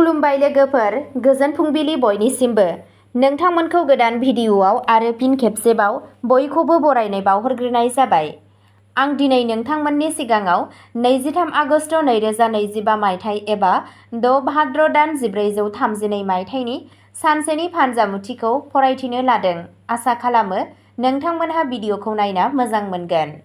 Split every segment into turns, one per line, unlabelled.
खुलुमबाय लोगोफोर, गोजोन फुंबिलि बयनिसिमबो। नोंथांमोनखौ गोदान भिडिअ'आव आरो फिन खेबसेबाव बयखौबो बरायनाय बावहरग्रोनाय जाबाय। आं दिनै नोंथांमोननि सिगाङाव 23 आगस्ट 2025 मायथाइ एबा 6 भाद्र दान 1432 मायथाइनि सानसेनि फानजामुथिखौ फरायथिनो लादों। आसा खालामो नोंथांमोनहा भिडिअ'खौ नायना मोजां मोनगोन।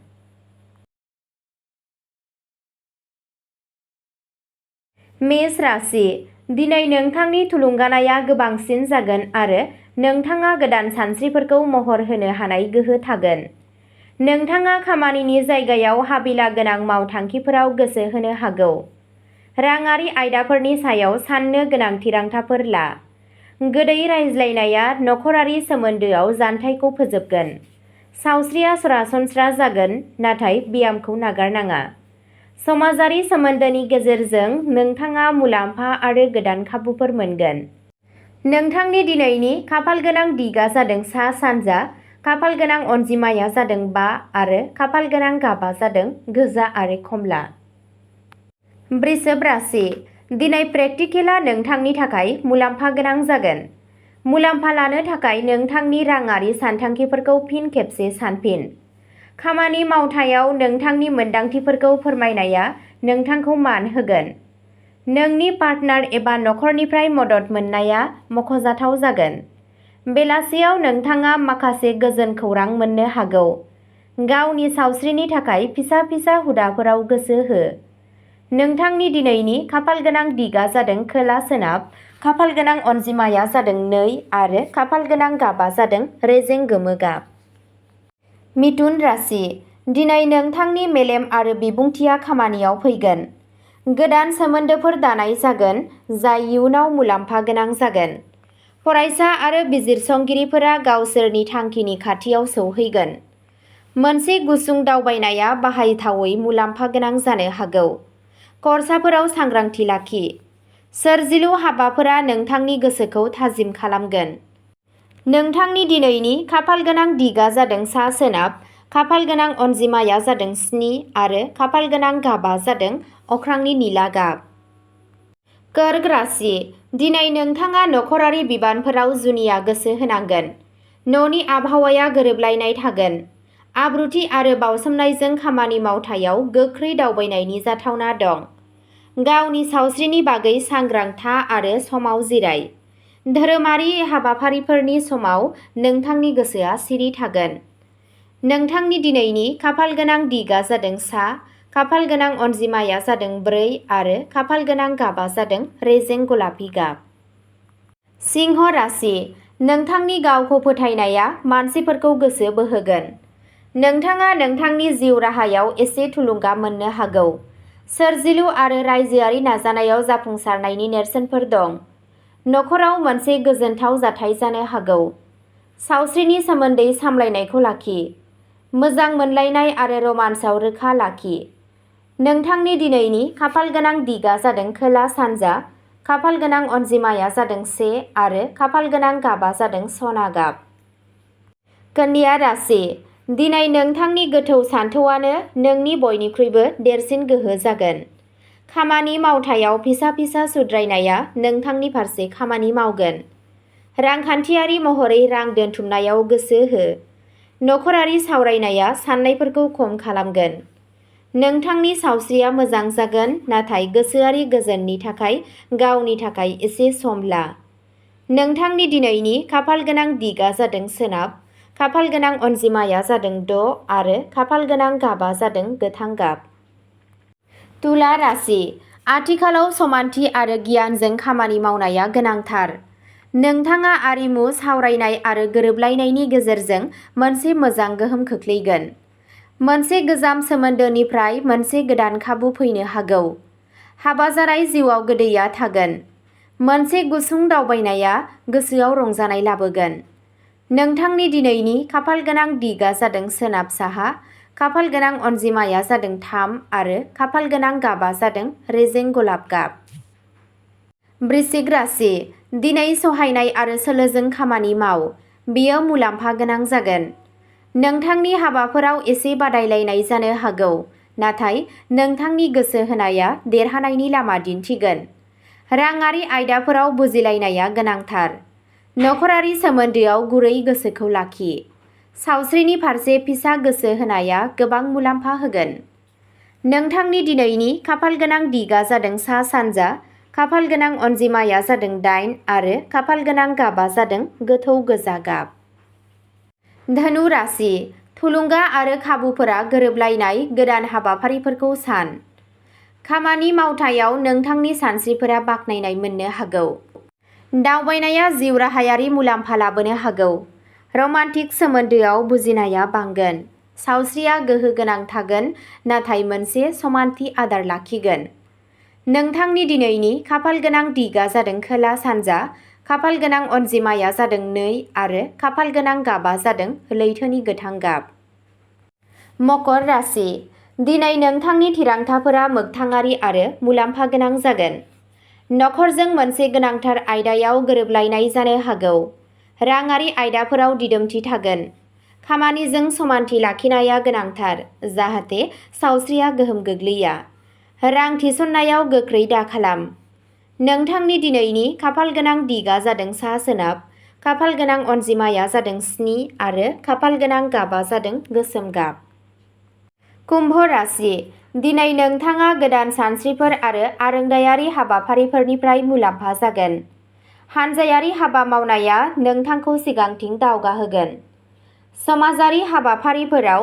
मेष राशि, दिनै नोंथांनि थुलुंगानाया गोबांसिन जागोन आरो नोंथाङा गोदान सानस्रिफोरखौ महर होनो हानाय गोहो थागोन। नोंथाङा खामानिनि जायगायाव हाबिला गोनां मावथांखिफोराव गोसो होनो हागौ। राङारि आयदाफोरनि सायाव साननो गोनां थिरांथाफोर ला। गोदै रायज्लायनाया नखरारि सोमोन्दोआव जानथायखौ फोजोबगोन। सावस्रिया सरासनस्रा जागोन, नाथाय ब्यामखौ नागारनाङा। समाजारि सोमोन्दोनि गेजेरजों नोंथाङा मुलाम्फा आरो गोदान खाबुफोर मोनगोन। नोंथांनि दिनैनि खाफालगोनां दिगा जादों सा-सानजा, खाफालगोनां अनजिमाया जादों 5 आरो खाफालगोनां गाबा जादों गोजा आरो खमला। वृषभ राशि, दिनै प्रेक्टिकेलआ नोंथांनि थाखाय मुलाम्फा गोनां जागोन। मुलाम्फा लानो थाखाय नोंथांनि राङारि सानथांखिफोरखौ फिन खेबसे सानफिन। खामानि मावथायाव नोंथांनि मोनदांथिफोरखौ फोरमायनाया नोंथांखौ मान होगोन। नोंनि पार्टनार एबा नखरनिफ्राय मदद मोननाया मख'जाथाव जागोन। बेलासियाव नोंथाङा माखासे गोजोन खौरां मोननो हागौ। गावनि सावस्रिनि थाखाय फिसा फिसा हुदाफोराव गोसो हो। नोंथांनि दिनैनि खाफालगोनां दिगा जादों खोला-सोनाब, खाफालगोनां अनजिमाया जादों 2 आरो खाफालगोनां गाबा जादों रेजें गोमो गाब। मिथुन राशि, दिनै नोंथांनि मेलेम आरो बिबुंथिया खामानियाव फैगोन। गोदान सोमोन्दोफोर दानाय जागोन, जाय इयुनाव मुलाम्फा गोनां जागोन। फरायसा आरो बिजिरसंगिरिफोरा गावसोरनि थांखिनि खाथियाव सौहैगोन। मोनसे गुसुं दावबायनाया बाहायथावै मुलाम्फा गोनां जानो हागौ। खर्साफोराव सांग्रांथि लाखि। सोरजिलु हाबाफोरा नोंथांनि गोसोखौ थाजिम खालामगोन। नोंथांनि दिनैनि खाफालगोनां दिगा जादों सा-सोनाब, खाफालगोनां अनजिमाया जादों 7 आरो खाफालगोनां गाबा जादों अख्रांनि निला गाब। कर्क राशि, दिनै नोंथाङा नखरारि बिबानफोराव जुनिया गोसो होनांगोन। न'नि आबहावाया गोरोबलायनाय थागोन। आब्रुथि आरो बावसोमनायजों खामानि मावथायाव गोख्रै दावबायनायनि जाथावना दं। गावनि सावस्रिनि बागै सांग्रां था आरो समाव जिराय। धोरोमारि हाबाफारिफोरनि समाव नोंथांनि गोसोआ सिरि थागोन। नोंथांनि दिनैनि खाफालगोनां दिगा जादों सा, खाफालगोनां अनजिमाया जादों 4 आरो खाफालगोनां गाबा जादों रेजें गलापि गाब। सिंह राशि, नोंथांनि गावखौ फोथायनाया मानसिफोरखौ गोसो बोहोगोन। नोंथाङा नोंथांनि जिउ राहायाव एसे थुलुंगा मोननो हागौ। सोरजिलु आरो रायजोआरि नाजानायाव जाफुंसारनायनि नेरसोनफोर दं। नखराव मोनसे गोजोनथाव जाथाय जानो हागौ। सावस्रिनि सोमोन्दै सामलायनायखौ लाखि। मोजां मोनलायनाय आरो रमान्सआव रोखा लाखि। नोंथांनि दिनैनि खाफालगोनां दिगा जादों खोला-सानजा, खाफालगोनां अनजिमाया जादों 1 आरो खाफालगोनां गाबा जादों सना गाब। कन्या राशि, दिनै नोंथांनि गोथौ सानथौआनो नोंनि बयनिख्रुइबो देरसिन गोहो जागोन। खामानि मावथायाव फिसा फिसा सुद्रायनाया नोंथांनि फारसे खामानि मावगोन। रांखान्थियारि महरै रां दोनथुमनायाव गोसो हो। नखरारि सावरायनाया साननायफोरखौ खम खालामगोन। नोंथांनि सावस्रिया मोजां जागोन, नाथाय गोसोआरि गोजोननि थाखाय गावनि थाखाय एसे सम ला। नोंथांनि दिनैनि खाफालगोनां दिगा जादों सोनाब, खाफालगोनां अनजिमाया जादों 6 आरो खाफालगोनां गाबा जादों गोथां गाब। तुला राशि, आथिखालाव समानथि आरो गियानजों खामानि मावनाया गोनांथार। नोंथाङा आरिमु, सावरायनाय आरो गोरोबलायनायनि गेजेरजों मोनसे मोजां गोहोम खोख्लैगोन। मोनसे गोजाम सोमोन्दोनिफ्राय मोनसे गोदान खाबु फैनो हागौ। हाबा जानाय जिउआव गोदैया थागोन। मोनसे गुसुं दावबायनाया गोसोआव रंजानाय लाबोगोन। नोंथांनि दिनैनि खाफालगोनां दिगा जादों सोनाब-साहा, खाफालगोनां अनजिमाया जादों 3 आरो खाफालगोनां गाबा जादों रेजें गलाप गाब। वृश्चिक राशि, दिनै सहायनाय आरो सोलोजों खामानि माव। बेयो मुलाम्फा गोनां जागोन। नोंथांनि हाबाफोराव एसे बादायलायनाय जानो हागौ, नाथाय नोंथांनि गोसो होनाया देरहानायनि लामा दिन्थिगोन। राङारि आयदाफोराव बुजिलायनाया गोनांथार। नखरारि सोमोन्दोआव गुरै गोसोखौ लाखि। सावस्रिनि फारसे फिसा गोसो होनाया गोबां मुलाम्फा होगोन। नोंथांनि दिनैनि खाफालगोनां दिगा जादों सा-सानजा, खाफालगोनां अनजिमाया जादों 8 आरो खाफालगोनां गाबा जादों गोथौ गोजा गाब। धनु राशि, थुलुंगा आरो खाबुफोरा गोरोबलायनाय गोदान हाबाफारिफोरखौ सान। खामानि मावथायाव नोंथांनि सानस्रिफोरा बाख्नायनाय मोननो हागौ। दावबायनाया जिउ राहायारि मुलाम्फा लाबोनो हागौ। रमान्टिक सोमोन्दोआव बुजिनाया बांगोन। सावस्रिया गोहो गोनां थागोन नाथाय मोनसे समानथि आदार लाखिगोन। नोंथांनि दिनैनि खाफालगोनां दिगा जादों खोला-सानजा, खाफालगोनां अनजिमाया जादों 2 आरो खाफालगोनां गाबा जादों लैथोनि गोथां गाब। मकर राशि, दिनै नोंथांनि थिरांथाफोरा मोगथाङारि आरो मुलाम्फा गोनां जागोन। नखरजों मोनसे गोनांथार आयदायाव गोरोबलायनाय जानो हागौ। राङारि आयदाफोराव दिदोमथि थागोन। खामानिजों समानथि लाखिनाया गोनांथार जाहाथे सावस्रिया गोहोम गोग्लैया। रां थिसननायाव गोख्रै दाखालाम। नोंथांनि दिनैनि खाफालगोनां दिगा जादों सा-सोनाब, खाफालगोनां अनजिमाया जादों 7 आरो खाफालगोनां गाबा जादों गोसोम गाब। कुम्भ राशि, दिनै नोंथाङा गोदान सानस्रिफोर आरो आरोंदायारि हाबाफारिफोरनिफ्राय मुलाम्फा जागोन। हानजायारि हाबा मावनाया नोंथांखौ सिगांथिं दावगाहोगोन। समाजारि हाबाफारिफोराव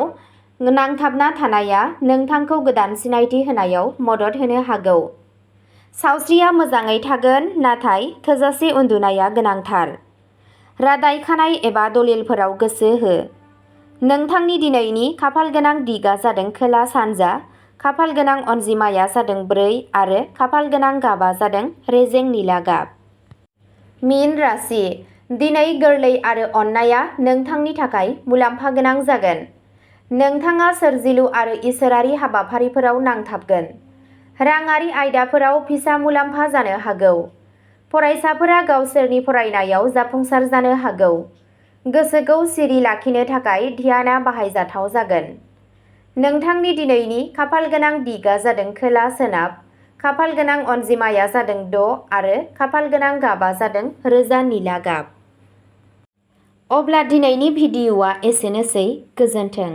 नांथाबना थानाया नोंथांखौ गोदान सिनायथि होनायाव मदद होनो हागौ। सावस्रिया मोजाङै थागोन नाथाय थोजासे उन्दुनाया गोनांथार। रादाय खानाय एबा दलिलफोराव गोसो हो। नोंथांनि दिनैनि खाफालगोनां दिगा जादों खोला-सानजा, खाफालगोनां अनजिमाया जादों 4 आरो खाफालगोनां गाबा जादों रेजें निला गाब। मीन राशि, दिनै गोरलै आरो अननायआ नोंथांनि थाखाय मुलाम्फा गोनां जागोन। नोंथाङा सोरजिलु आरो इसोरारि हाबाफारिफोराव नांथाबगोन। राङारि आयदाफोराव फिसा मुलाम्फा जानो हागौ। फरायसाफोरा गावसोरनि फरायनायाव जाफुंसार जानो हागौ। गोसोखौ सिरि लाखिनो थाखाय ध्यानआ बाहायजाथाव जागोन। नोंथांनि दिनैनि खाफालगोनां दिगा जादों खोला-सोनाब, खाफालगोनां अनजिमाया जादों 6 आरो खाफालगोनां गाबा जादों रोजा निला गाब। अब्ला दिनैनि भिडिअ'आ एसेनोसै। गोजोन्थों।